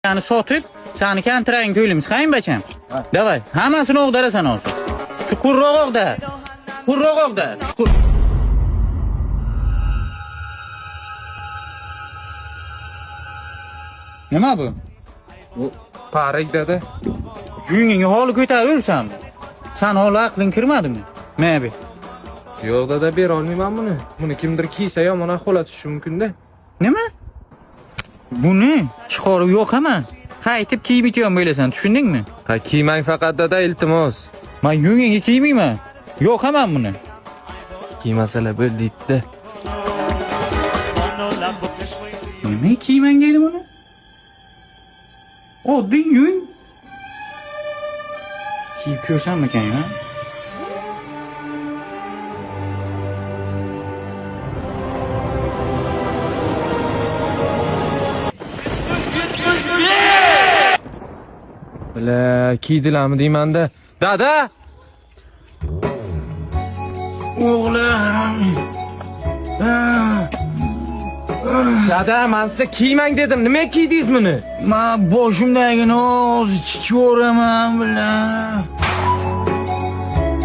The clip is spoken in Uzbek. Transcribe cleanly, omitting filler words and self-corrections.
Sani sotib, sani kontraging to'laymiz, qayin bacham. Давай, hammasini og'darasan hozir. Chuqurroq og'dar. Chuqurroq og'dar. Chuqur. Nima bu? Parik dada. Yungingni holi ko'tarib yuribsanmi? San holi aqling kirmadimi? Mana bu. Yo'q dada, bera olmayman buni. Buni kimdir kiysa yomon ahvolga tushishi mumkin-da. Nima? Buni chiqarib yo'qaman. Qaytib kiyib itayon bo'lasan, tushundingmi? Ha, kiymang faqat dada, iltimos. Men yungingga kiymayman. Yo'qaman buni. Kiymasalar bo'ldi da. Nima kiymang deydi buni? Oddiy yung. Kiyib ko'rsammikan ya? Bila, kiydilarmi deyman-da. Dada! O'g'lim. Dada, men sizga kiymang dedim. Nima kiydingiz buni? Men boshimdagini o'zi chichib yuboraman bilan.